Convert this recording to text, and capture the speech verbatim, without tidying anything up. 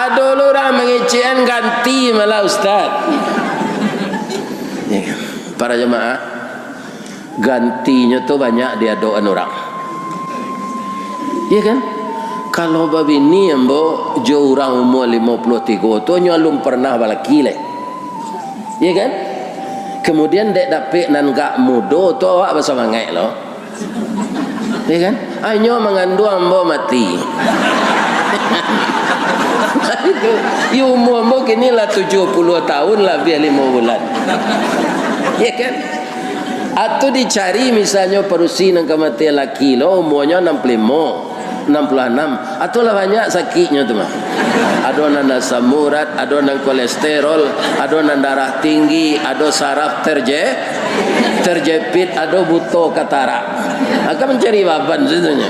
Ado lo urang mangecekan ganti malah, Ustaz. Ya, para jamaah, gantinyo tu banyak diadokan urang. Iya kan? Kalau babini ambo jo urang umua limo puluah tigo tu, nyo alun pernah balaki lai. Iya kan? Kemudian dek dapek nan gak mudo tu, awak basamangaik lo. Iya kan? Ai, nyo manganduang ambo mati. Itu, iyo umua ambo kini lah tujuah puluah tahun labiah limo bulan. Iya kan? Atau dicari misalnyo padusi nan kamatian laki lo, umuanyo anam puluah limo, anam puluah anam. Atau lah banyak sakiknyo tu mah. Ado nan asam urat, ado nan kolesterol, ado nan darah tinggi, ado saraf terje-, terjepit, ado buto katarak. Akan mancari baban situnyo.